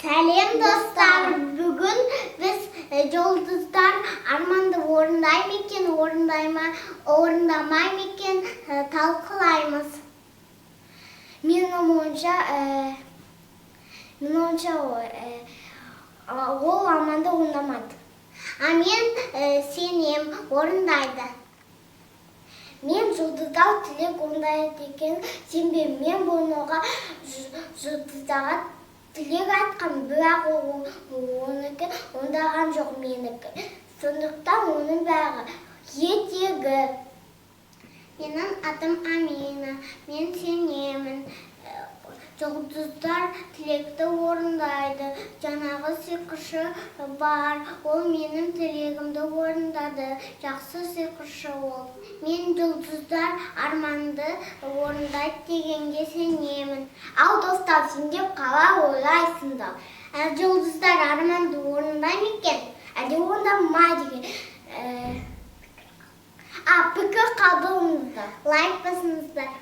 Сәлем, достар! Бүгін біз жұлдыздар арманды орындай ма екен, орындай ма, орындамай ма екен, талқылаймыз. Менің ойымша, менің ойымша, ол арманды орындамайды. А мен сенем, орындайды. Мен жұлдыздар тілек орындайды екен сенбеймін. Мен бұныға жұлдыздарға тілек айтқан, бірақ ол оныкі орындаған жоқ менікі. Сондықтан оның бәрі ертегі. Менің атым Амина. Мен сенемін. Жұлдыздар тілекті орындайды. Жаңағы сиқыршы бар. Ол менің тілегімді орындады. Жақсы сиқыршы ол. Мен жұлдыздар арманды орындайды дегенге сенемін. Ал, достар, сендер қалай ойлайсыңдар? Жұлдыздар арманды орындай ма екен? Әлде орындамайды екен? Пікір қалдырыңыздар. Лайк басыңыздар.